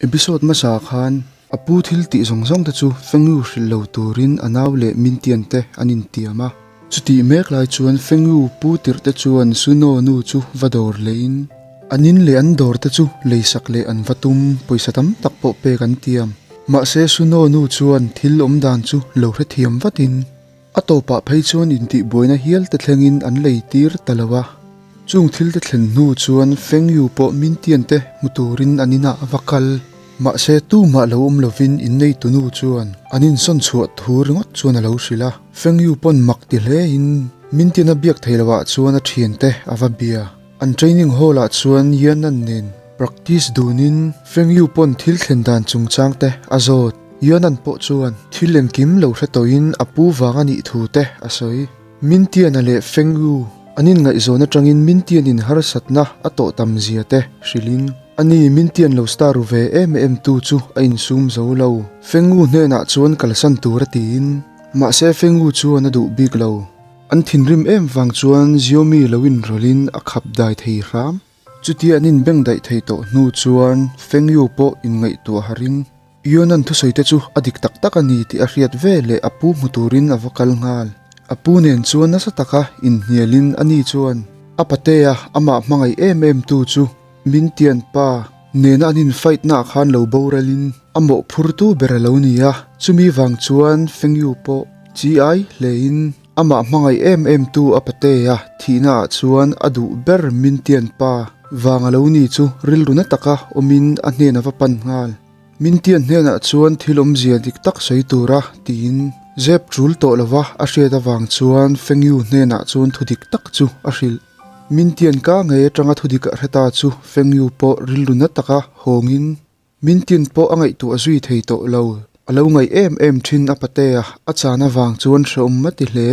Episode hmasa khan a pu thil tih zawng zawng te chu Fengyu hrilh lo turin a nau leh Mintian te an intiam a. Chutih mek lai chuan Fengyu pu tirh te chuan Suno nu chu va dawr lehin an in leh an dawr te chu leisak leh an va tum, pawisa tam tak pawh pek an tiam. Mahse Suno nu chuan thil awmdan chu lo hrethiam vatin A tawpah phei chuan intihbuaina hial te thlengin an lei tir ta lo a. Chung thil te thlen hnu chuan Feng Yu pawh Mintian te hmu turin an inah a va kal. Mahse tumah lo awm lovin inneitu nu chuan an insawn chhuah thu ringawt chuan a lo hrilh a. Feng Yu pawn mak ti hlein Mintian a biak thei loah chuan a thiante a va bia. An training hall ah chuan Yanan nen practice dunin Feng Yu pawn thil thlen dan chungchang te a zawt. Yanan pawh chuan thil engkim lo hre tawhin a pu vang a nih thu te a sawi. Mintiana leh Feng Yu an inngaihzawn atangin Mintianin harsatna a tawh tam zia te hrilhin a ni Mintian lo star ru ve em em tu chu a insum zo lo. Feng Yu hnenah chuan kalsan tur a tiin mahse Feng Yu chuan a duh bik lo. An thinrim em vang chuan Xiaomi lo inrawlhin a khap dai thei hram. Chutia an inbeng daih thei tawh hnu chuan Feng Yu pawh inngaihtuah harin Yuan-a'n thusawite chu a dik tak tak a ni tih a hriat ve leh a pu hmu turin a va kal nghal. A pu nen chuan nasa taka inhnialin a ni chuan a patea amah hmangaih em em tu chu Min tian pa nena an in fight na ah khan lo boralin a mawhphurtu ber a lo ni a, chumi vang chuan Feng Yu pawh chi ai hlein amah hmangaih em em tu a patea thihna ah chuan a duh ber Min tian pa vang a lo ni chu rilru na taka awmin a hnen a va pan nghal. Min tian hnenah chuan thil awmzia dik tak sawi tura tiin zep tul tawh lova a hriat avang chuan Feng Yu hnenah chuan thu dik tak chu a hrilh. Min tian ka ngei atanga thu dik a hre ta chu Feng Yu pawh rilru na taka hawngin min tian pawh a ngaihtuah zui thei tawh lo. A lo ngaih em em thin a patea a chan avang chuan hrehawm a ti hle.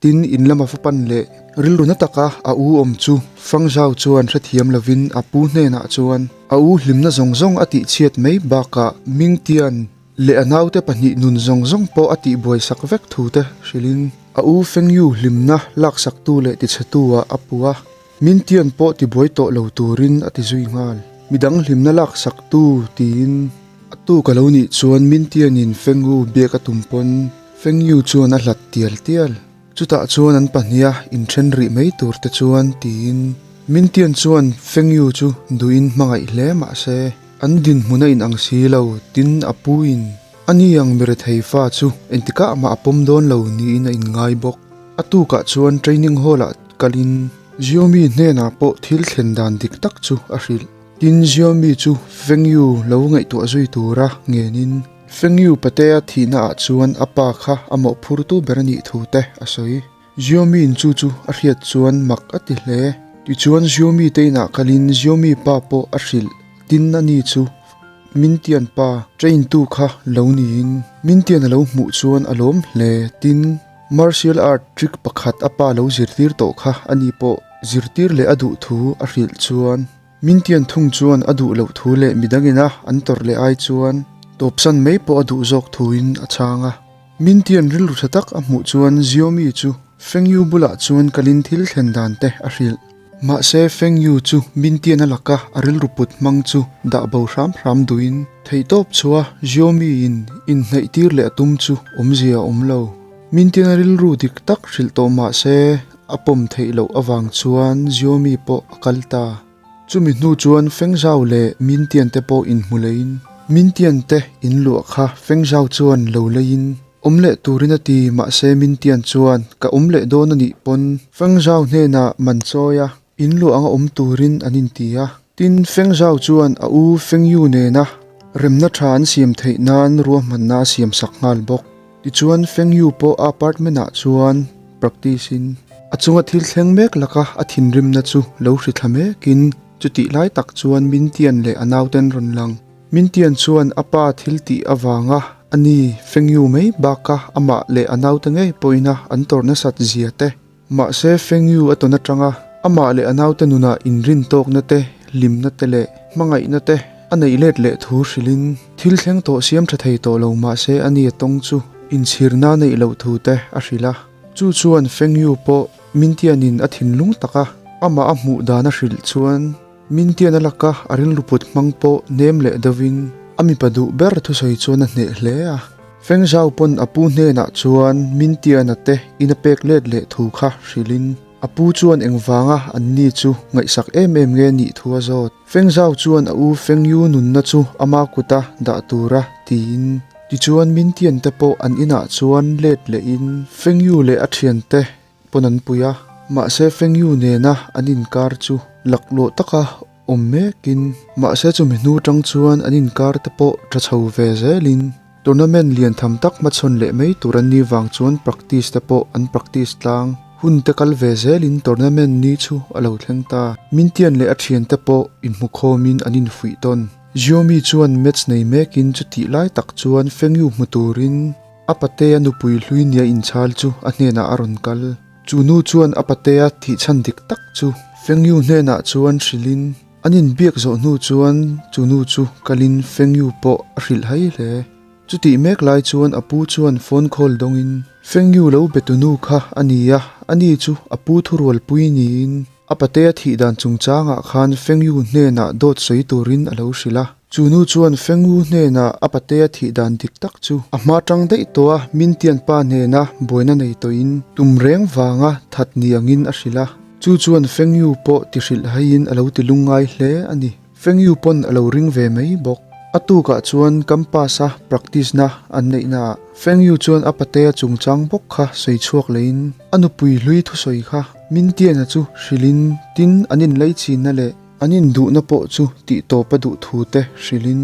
Tin, in lama va pan leh rilru na taka a u awm chu Fang Zhao chuan hrethiam lovin a pu hnenah chuan a u hlimna zawng zawng a tihchhiat mai bakah Ming Tian leh a naute pahnih nun zawng zawng pawh a tihbuai sak vek thu te hrilhin a u Feng Yu hlimna laksaktu leh tichhetu ah a pu a, Ming Tian pawh tibuai tawh lo turin a ti zui nghal. Midang hlimna laksaktu tiin a tuk a lo nih chuan Ming Tianin Feng Yu biak a tum pawn Feng Yu chuan a hlat tial tial. Chutah chuan an pahniha inthen rih mai tur te chuan tiin Min Tian chuan Feng Yu chu duhin hmangaih hle mah se an dinhmun a inang si lo tin a pu in a ni ang mi rethei fa chu engtikah mah a pawm dawn lo niin a inngai bawk. A tukah chuan training hall ah kalin Xiaomi hnenah pawh thil thlen dan dik tak chu a hrilh. Tin Xiaomi chu Feng Yu lo ngaihtuah zui tura ngenin Feng Yu Patea thihna ah chuan a pa kha a mawhphurtu ber a nih thu te a sawi. Xiaomi-in chu chu a hriat chuan mak a ti hle. Tichuan Xiaomi te inah kalin Xiaomi pa pawh a hrilh tin a ni chu Mintian pa train tu kha lo niin Mintian a lo hmuh chuan a lawm hle tin martial art trick pakhat a pa lo zirtir tawh kha a ni pawh zirtir leh a duh thu a hrilh chuan Mintian thung chuan a duh loh thu leh midangin a an tawrh leh ai chuan tawpsan mai pawh a duh zawk thuin a chhang a. Mintian rilru tha tak a hmuh chuan Xiaomi chu Feng Yu bulah chuan kalin thil thlen dan te a hrilh. Mahse Feng Yu chu Mintian a laka a rilru put hmang chu dah bo hram hram duhin theihtawp chhuah Xiaomi in inhnaih tir leh a tum chu awmzia a awm lo. Mintian a rilru dik tak hrilh tawh mahse a pawm theih loh avang chuan Xiaomi pawh a kal ta. Chumi hnu chuan Feng Zhao leh Mintian te pawh inhmu leiin Mintian te in luah kha Feng Zhao chuan lo leiin awm leh turin a ti mahse Mintian chuan ka awm leh dawn a nih pawn Feng Zhao hnenah man chawi a in luah anga awm turin an inti a. Tin, Feng Zhao chuan a u Feng Yu nena remna tha an siam theih nan ruahmanna a siam sak nghal bawk. Tichuan, Feng Yu pawh a apartment ah chuan practice in a chunga thil thleng mek laka a thinrimna chu lo hri thla mekin chutih lai tak chuan Mintian leh a nauten rawn lang. Mintian chuan a pa thil tih avanga a ni Feng Yu mai baka amah leh a naute ngei pawhin a an tawrh nasat zia te Mahse, Feng Yu a tawn atanga amah leh a naute nunah inrintawkna te, hlimna te leh hmangaihna te a neih let leh thu hrilhin thil thleng tawh siam tha thei tawh lo mahse a ni a tawng chu inchhirna neih loh thu te a hrilh a. Chu chuan Feng Yu pawh Mintianin a thinlung taka amah a hmuh dan a hrilh chuan Mintian a laka a rilru put hmang pawh nem leh deuhin. A mipa duh ber thusawi chuan a hneh hle a. Feng Zhao pawn a pu hnenah chuan Mintiana te in a pek let leh thu kha hrilhin a pu chuan engvanga anni chu ngaihsak em em nge nih thu a zawt. Feng Zhao chuan a u Feng Yu nunna chu ama kuta dah tura tiin tichuan Mintian te pawh an inah chuan let lehin Feng Yu leh a thiante pawn an pui a. Mahse Feng Yu nena an inkar chu laklawh taka awm mekin mahse chumi hnu tang chuan an inkar te pawh tha chho ve zelin tournament lian tham tak hmachhawn leh mai tur an nih vang chuan practice te pawh an practice tlang. Hun te kal ve zelin tournament ni chu a lo thleng ta. Mintian leh a thiante pawh inhmukhawmin an infuih tawn. Xiaomi chuan match nei mekin chutih lai tak chuan Feng Yu hmu turin a patea nupui hlui nia inchhal chu a hnenah a rawn kal. Chu nu chuan a patea thihchhan dik tak chu Feng Yu hnenah chuan hrilhin an inbiak zawh hnu chuan chu nu chu kalin Feng Yu pawh a hrilh hai hle. Chutih mek lai chuan a pu chuan phone call dawngin Feng Yu lo be tu nu kha a ni a, ani chu a pu thurualpui niin a patea thih dan chungchangah khan Feng Yu hnenah dawt sawi turin a lo hrilh a. Chu nu chuan Feng Yu hnenah a patea thih dan dik tak chu a hma tang daih tawh a, Mintian pa hnena buaina nei tawhin tum reng vanga that ni angin a hrilh a. Chu chuan Feng Yu pawh ti hrilh haiin a lo ti lungngai hle a ni. Feng Yu pawn a lo ring ve mai bawk. A tukah chuan campus a practice na an neih naah Feng Yu chuan a patea chungchang bawk kha sawi chhuak lehin a nupui hlui thusawi kha Mintiana chu hrilhin tin an inleichhinna leh an induhna pawh chu tih tawp a duh thu te hrilhin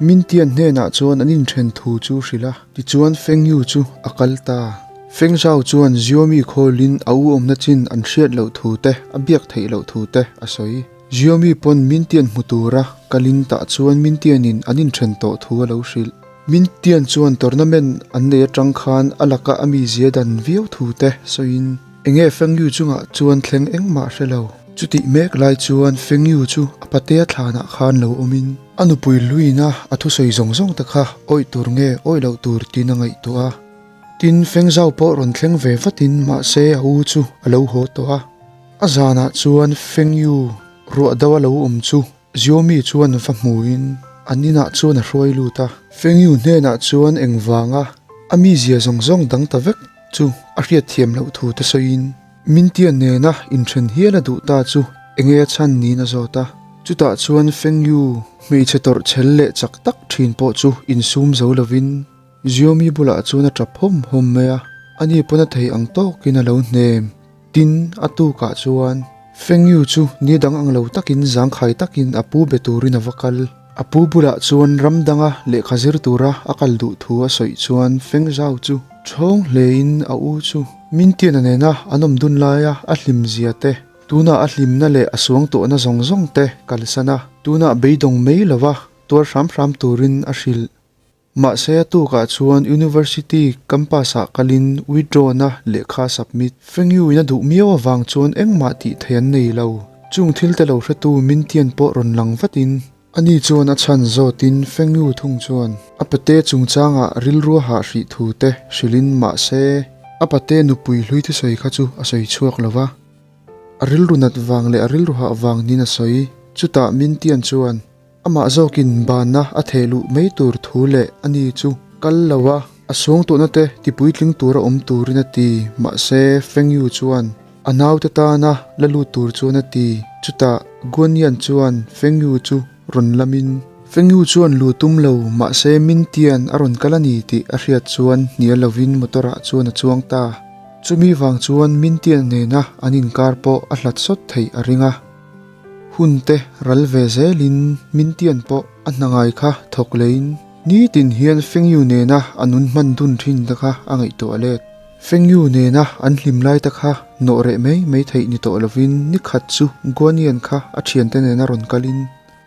Mintian hnenah chuan an inthen thu chu hrilh a, tichuan Feng Yu chu a kal ta. Feng Zhao chuan Xiaomi khawlin a u awmna chin an hriat loh thu te, a biak theih loh thu te a sawi. Xiaomi pawn Mintian hmu tura kalin tah chuan Mintianin an inthen tawh thu a lo hrilh. Mintian chuan tournament an nei atang khan a laka a mizia dan viau thu te sawiin enge Feng Yu chungah chuan thleng engmah hre lo. Chutih mek lai chuan Feng Yu chu a patea thlanah khan lo awmin a nupui luina a thusawi zawng zawng te kha awih tur nge awih loh tur tiin a ngaihtuah a. Tin, Feng Zhao pawh rawn thleng ve vatin mahse a u chu a lo haw tawh a. A zanah chuan Feng Yu ruah do a lo awm chu Xiaomi chuan va hmuin an inah chuan a hruai lut a. Feng Yu hnenah chuan engvanga a mizia zawng zawng dang ta vek chu a hriatthiam loh thu te sawiin Mintian nena inthen hial a duh ta chu enge a chhan niin a zawt a. Chutah chuan Feng Yu hmeichhe tawrh chhel leh chak tak thin pawh chu insum zo lovin Xiaomi bulah chuan a tap hawm hawm mai a, ani pawn a thei ang tawkin a lo hnem. Tin, a tukah chuan Feng Yu chu ni dang ang lo takin zangkhai takin a pu be turin a va kal. A pu bulah chuan ram danga lehkha zir tura a kal duh thu a sawi chuan Feng Zhao chu ṭhawng hlein a u chu Mintiana nena an awm dun laia a hlim zia te, tunah a hlimna leh a suang tawhna zawng zawng te kalsan a, tunah beidawng mai lova tuar hram hram turin a hrilh. Mahse a tukah chuan University campus-ah kalin withdraw-na lehkha submit. Feng Yu-in a duh miau avang chuan engmah tih theih an nei lo. Chung thil te lo hretu Mintian pawh rawn lang vatin ani chuan a chhan zawtin Feng Yu thung chuan a pate chungchangah rilru a hah hrih thu te hrilhin mahse a pate nupui hlui thusawi kha chu a sawi chhuak lo va. A rilru nat vang leh a rilru hah vang niin a sawi. Chutah Mintian chuan. Amah zawkin banna a theh luh mai tur thu leh a ni chu kal lo a, a suangtuahna te tipuitling tura awm turin a ti. Mahse, Feng Yu chuan a naute tana la lut tur chuan a ti. Chutah Guan Yan chuan Feng Yu chu rawn lamin, Feng Yu chuan lu tum lo, mahse Min Tian a rawn kal a ni tih a hriat chuan hnial lovin motor ah chuan a chuang ta. Chumi vang chuan Min Tian nena an inkar pawh a hlat sawt theih a ring a. Hun te ral ve zelin Mintian pawh a hna ngai kha thawk leiin nitin hian Feng Yu nena a nun hman dun thin te kha a ngaihtuah let. Feng Yu nena an hlim lai te kha nawh reh mai mai theih ni tawh lovin ni khat chu Guan Yan kha a thiante nena rawn kalin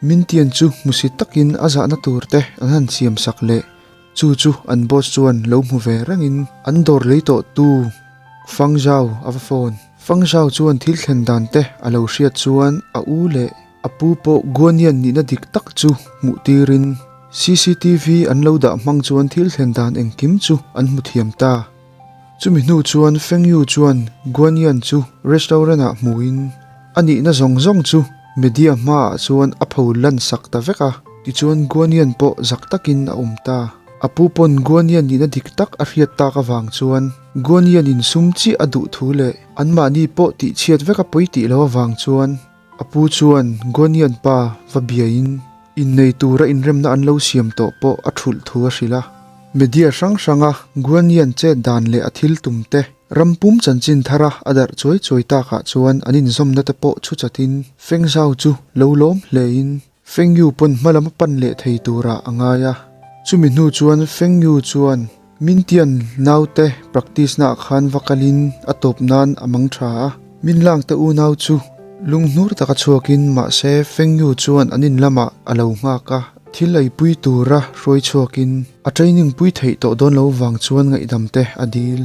Mintian chu hmusit takin a zahna tur te an han siam sak leh chu chu an boss chuan lo hmu ve rengin an dawr lei tawh tu Fang Zhao a va phone. Fang Zhao chuan thil thlen dan te a lo hriat chuan a u leh a pu pawh Guanian nihna dik tak chu hmuh tirin CCTV an lo dah hmang chuan thil thlen dan engkim chu an hmu thiam ta. Chumi hnu chuan Feng Yu chuan Guanian chu restaurant ah hmuin a nihna zawng zawng chu media hmaah chuan a pho lan sak ta vek a. Tichuan Guanian pawh zak takin a awm ta. A pu pawn Guanian nihna dik tak a hriat tak avang chuan Guanian in sum chiah a duh thu leh anmahni pawh tihchhiat vek a pawi tih lo avang chuan a pu chuan Guanian pa va biain innei tura inremna an lo siam tawh pawh a thulh thu a hrilh a. Media hrang hranga Guanian chet dan leh a thil tum te ram pum chanchin thara a darh chuai chuai takah chuan an inzawmna te pawh chhu chatin Feng Zhao chu lo lawm hlein Feng Yu pawn hmalam a pan leh thei turah a ngai a. Chumi hnu chuan Feng Yu chuan Mintian naute practice naah khan va kalin a tawp nan a mang tha a. Minlang te unau chu lunghnur taka chhuakin mahse Feng Yu chuan an in lamah a lo nghak a. Thil eipui tura hruai chhuakin a training pui theih tawh dawn lo vang chuan ngaihdam te a dil.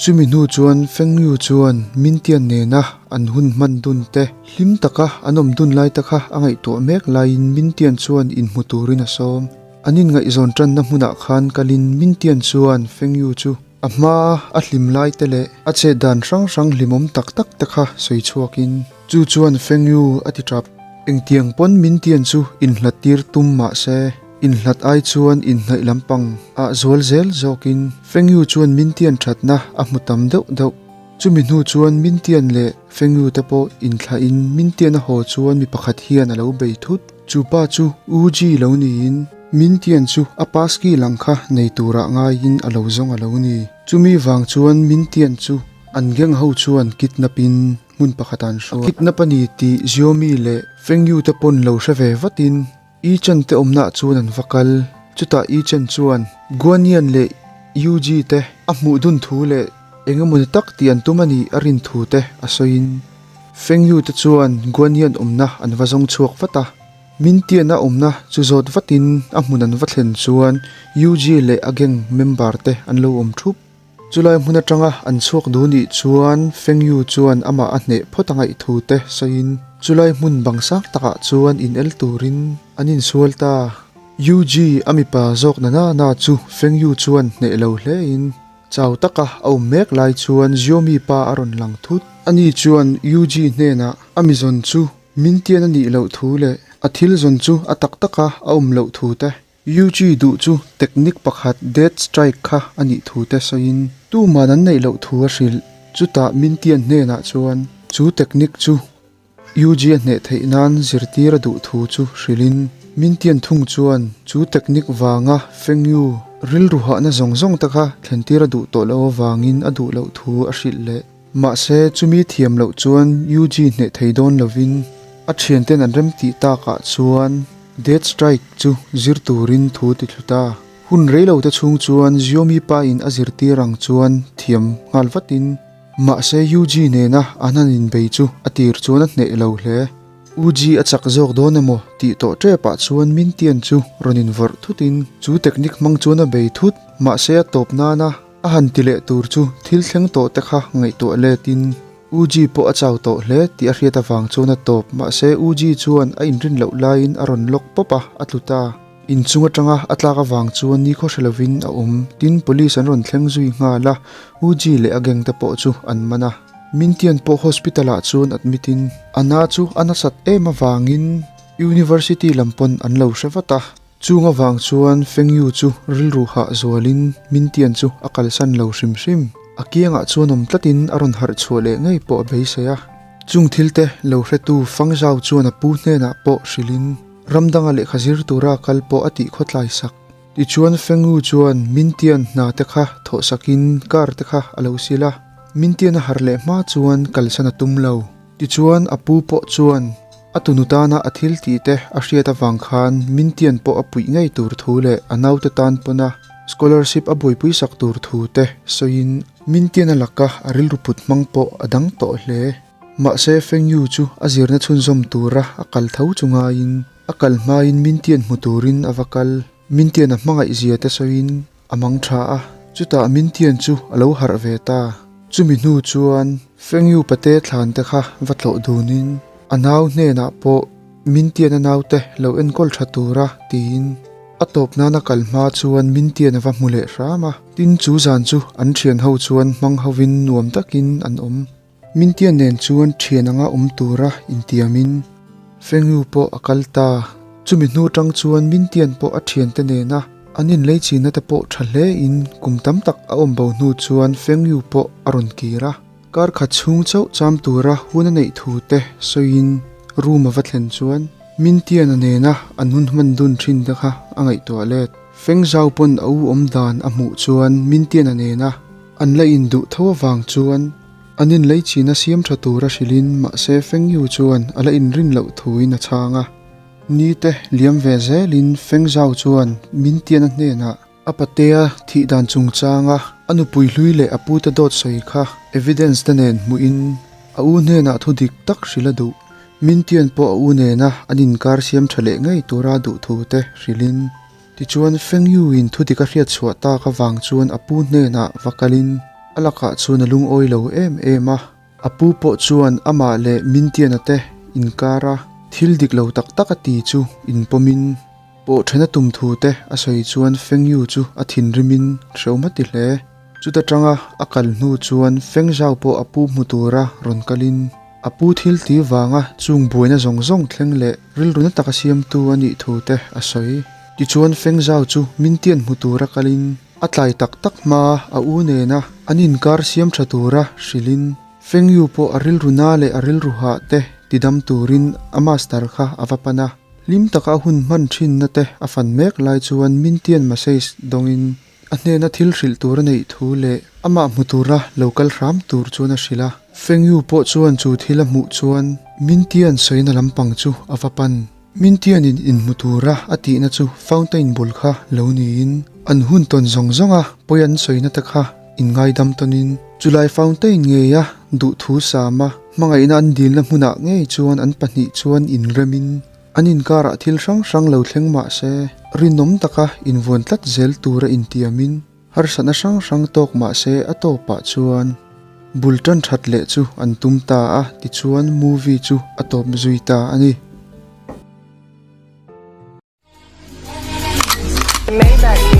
Chumi hnu chuan Feng Yu chuan Mintian nena an hun hman dun te, hlim taka an awm dun lai te kha a ngaihtuah mek laiin Mintian chuan inhmu turin a sawm. An inngaihzawn tanna hmunah khan kalin Mintian chuan Feng Yu chu a hmaa a hlim lai te leh a chet dan hrang hrang hlimawm tak tak te kha sawi chhuakin chu chuan Feng Yu a ti tap. Engtiang pawn Mintian chu inhlat tir tum mah se, Inhlat ai chuan inhnaih lampang ah zual zel zawkin Fengyu chuan Mintian thatna a hmu tam deuh deuh. Chumi hnu chuan Mintian leh Fengyu te pawh inthlahin Mintian a haw chuan mi pakhat hian a lo bei thut. Chu pa chu U Ji lo niin Mintian chu a passkey lang kha nei turah ngaiin a lo zawng a lo ni. Chumi vang chuan Mintian chu an gang ho chuan kidnap in hmun pakhat ah an hruai. A kidnap a ni tih Xiaomi leh Fengyu te pawn lo hre ve vatin Yi Chen te awmnaah chuan an va kal. Chutah Yi Chen chuan Guan Yan leh Yu Ji te a hmuh dun thu leh eng emaw ni tak tih an tum a nih a rin thu te a sawiin Feng Yu te chuan Guan Yan awmna an va zawng chhuak vat a. Min Tian a awmna chu zawt vatin a hmun an va thlen chuan Yu Ji leh a gang member te an lo awm thup. Chulai hmun atanga an chhuak duh nih chuan Feng Yu chuan amah a hneh phawt a ngaih thu te sawiin chulai hmun bang sang takah chuan in el turin an insual ta. Yu Ji a mipa zawk na na na chu Feng Yu chuan hneh lo hlein chau taka a awm mek lai chuan Xiaomi pa a rawn lang thut. Ani chuan Yu Ji hnenah a mi zawn chu min tian a nih loh thu leh a thil zawn chu a tak taka a awm loh thu te Yuji duh chu technique pakhat death strike kha a nih thu te sawiin tuman an neih loh thu a hrilh. Chutah Mintian hnenah chuan chu technique chu Yuji a hneh theih nan zirtir a duh thu chu hrilhin Mintian thung chuan chu technique vanga Feng Yu rilru hahna zawng zawng te kha thlentir a duh tawh loh avangin a duh loh thu a hrilh leh. Mahse chumi thiam loh chuan Yuji hneh thei dawn lovin a thianten an remtih takah chuan Death Strike chu zir turin thu ti thlu ta. Hun rei lo te chhung chuan Xiaomi pa in a zirtir ang chuan thiam nghal vatin mahse Yuji nena an han inbei chu a tir chuan a hneh lo hle. Uji a chak zawk dawn emaw tih tawh tepah chuan Mintian chu rawn invawrh thutin chu technique hmang chuan a bei thut mahse a tawp nana A han ti leh tur chu thil thleng tawh te kha ngaihtuah letin Uji pawh a chau tawh hle tih a hriat avang chuan a tawp. Mahse Uji chuan a inrin loh laiin a rawn lawk pawp a, a tlu ta. Inchung atanga a tlak avang chuan nikhaw hre lovin a awm. Tin, police an rawn thleng zui nghal a, Uji leh a gang te pawh chu an man a. Mintian pawh hospital ah chuan admit in a na chu a nasat em avangin University lam pawn an lo hre vat a. Chung avang chuan Feng Yu chu rilru hah zualin Mintian chu a kalsan lo hrim hrim. A kiangah chuan awm tlatin a rawn harh chhuah leh ngei pawh a beisei a. Chung thilte lo hretu Fang Zhao chuan a pu hnenah pawh hrilhin ram danga lehkha zir tura kal pawh a tih khawtlai sak. Tichuan Feng Yu chuan Mintian hna te kha thawhsakin car te kha a lo sil a. Mintian a harh leh hma chuan kalsan a tum lo. Tichuan a pu pawh chuan A tunu tana a thil tih te a hriat avang khan Mintian pawh a puih ngei tur thu leh a naute tan pawna scholarship a buaipui sak tur thu te sawiin Mintian a laka a rilru put hmang pawh a dang tawh hle. Mahse Feng Yu chu a zirna chhunzawm tura a kal tho chu ngaiin a kal hmain Mintian hmu turin a va kal. Mintian a hmangaih zia te sawiin a mang tha a, chutah Mintian chu a lo harh ve ta. Chumi hnu chuan Fengyu pate thlan te kha va tlawh dunin a nau hnenah pawh Mintian a naute lo enkawl tha tura tiin a tawp nana kal hma chuan Mintian a va hmu leh hram a. Tin chu zan chu an thian ho chuan hmang hovin nuam takin an awm. Mintian nen chuan thian anga awm tura intiamin Fengyu pawh a kal ta. Chumi hnu tang chuan Mintian pawh a thiante nena an inlei chinna te pawh tha hle in kum tam tak a awm bo hnu chuan Fengyu pawh a rawn kir a. Kar khat chhung chauh cham tura hun a neih thu te sawiin room a va thlen chuan Mintiana nena an hun hman dun thin te kha a ngaihtuah let. Fengzau pawn a u awm dan a hmuh chuan Mintiana nena an la induh tho avang chuan An inlei china siam tha tura hrilhin mahse Feng Yu chuan a la inrin loh thuin a chhang a. Ni te liam ve zelin Feng Zhao chuan min tian a hnenah a patea thih dan chungchanga a nupui hlui leh a pute dawt sawi kha evidence te nen hmuhin a u hnenah thu dik tak hrilh a duh. Min tian pawh a u nena an inkar siam tha leh ngei tura duh thu te hrilhin Tichuan, Feng Yu-in thu dik a hriat chhuah tak avang chuan a pu hnenah va kalin a lakah chuan a lungawi lo em em a. A pu pawh chuan amah leh Mintiana te inkara thil dik lo tak tak a ti chu inpawmin pawh then a tum thu te a sawi chuan Feng Yu chu a thinrimin hrehawm a ti hle. Chuta tanga a kal hnu chuan Feng Zhao pawh a pu hmu tura rawn kalin A pu thil ti vanga chung buaina zawng zawng thleng leh rilru na taka siamtu a nih thu te a sawi. Tichuan Fengzau chu Mintian hmu tura kalin a tlai tak tak hma a u nena an inkar siam tha tura hrilhin Fengyu pawh a rilru na leh a rilru hah te tidam turin a master kha a va pan a. Hlim taka a hun hman thinna te a fan mek lai chuan Mintian message dawngin A hnena thil hrilh tur a neih thu leh amah hmu tura lo kal hram tur chuan a hrilh a. Fengyu pawh chuan chu thil a hmuh chuan Mintian sawina lampang chu a va pan. Mintianin inhmu tura a tihna chu fountain bul kha lo niin an hun tawn zawng zawnga pawi an sawina te kha inngaidam tawnin chulai fountain ngeia duhthu sama hmangaihna an dilna hmunah ngei chuan an pahnih chuan inremin An inkarah thil hrang hrang lo thleng mah se, rinawm taka invuan tlat zel tura intiamin harsatna hrang hrang tawk mah se a tawpah chuan bul tan that leh chu an tum ta a, tichuan movie chu a tawp zui ta a ni. Maybach.